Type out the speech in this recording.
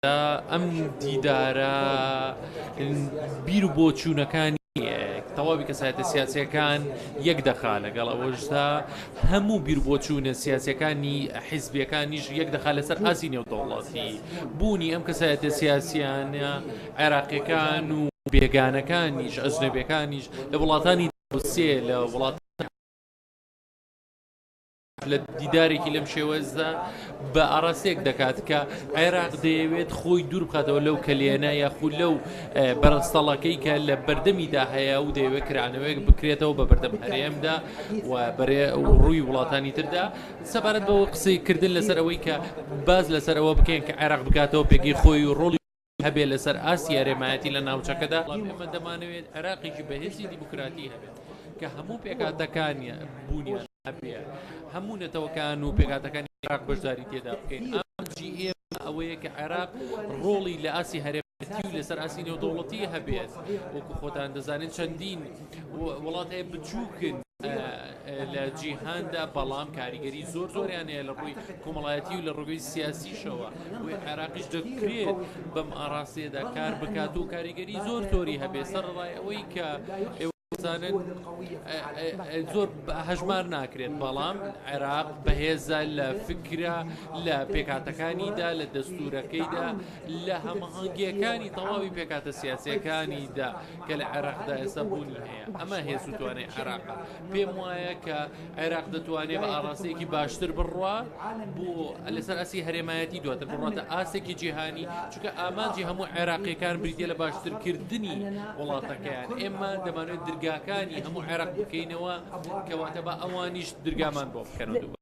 ئەم دیدارە بیر و بۆچوونەکانی تەواوی کەسایەتە سیاسیەکان یەک دەخا، لەگەڵ ئەوەشدا هەموو بیر بۆچوونە سیاسیەکانی حیزبیەکانیش یەک دەخا لەسەر ئاستی نێودەوڵەتی. بوونی ئەم کەسایەتە سیاسیانە عێراقیەکان و بێگانەکانیش، ئەجنەبیەکانیش لە وڵاتانی دراوسێ، لە وڵات لە دیدارێکی لەم شێوەزدا بە ئاراستەیەک دەکات کە عێراق دەیەوێت خۆی دوور بخاتەوە لەو کەلێنە یاخود لەو بەرەستەڵەکەی کە لە بەردەمیدا هەیە و دەیەوێت کرانەوەیەک بکرێتەوە بە بەردەم هەرێمدا و بەرێ ڕووی وڵاتانی تردا. سەبارەت بەوە قسەی کردن لەسەر ئەوەی کە باز لەسەر ئەوە بکەین کە عێراق بگاتەوە پێگەی خۆی و ڕۆڵی هەبێت لەسەر ئاستی هەرێمایەتی لە ناوچەکەدا، بەڵام ئێمە دەمانەوێت عێراقێکی بەهێزی دیموکراتی هەبێت کە هەموو پێکهاتەکانی بوونیان هەبێت، هەموو نەتەوەکان و پێکهاتەکانی عێراق بەشداری تێدا بکەین. ئامانجی ئێمە ئەوەیە کە عێراق ڕۆڵی لە ئاستی هەرێمایەتی و لەسەر ئاستی نێودەوڵەتی هەبێت. وەکو خۆتان دەزانن چەندین وڵات هەیە بچووکن لە جیهاندا، بەڵام کاریگەری زۆر زۆریان هەیە لە ڕووی کۆمەڵایەتی و لە ڕووی سیاسیشەوە. بۆیە عێراقیش دەکرێت بەم ئاراستەیەدا کار بکات و کاریگەری زۆر زۆری هەبێت، سەرەڕای ئەوەی کە ئێوە دەزانن زۆر هەژمار ناکرێت، بەڵام عێراق بەهێزە لە فکرە، لە پێکهاتەکانیدا، لە دەستورەکەیدا، لە هەماهەنگییەکانی تەواوی پێکهاتە سیاسییەکانیدا کە لە عێراقدا ئێستا بوونی هەیە. ئەمە هێز و توانای عێراقە. پێم وایە کە عێراق دەتوانێت بە ئاڕاستەیەکی باشتر بڕوا بۆ لەسەر ئاستی هەرێمایەتی، دواتر بڕاتە ئاستێکی جیهانی، چونکە ئامانجی هەموو عێراقیەکان بریتە لە باشترکردنی وڵاتەکەیان. ئێمە دەمانێت درگاکانی هەموو عێراق بکەینەوە، کەواتە بە ئەوانیش درگامان بۆ بکەنەوە.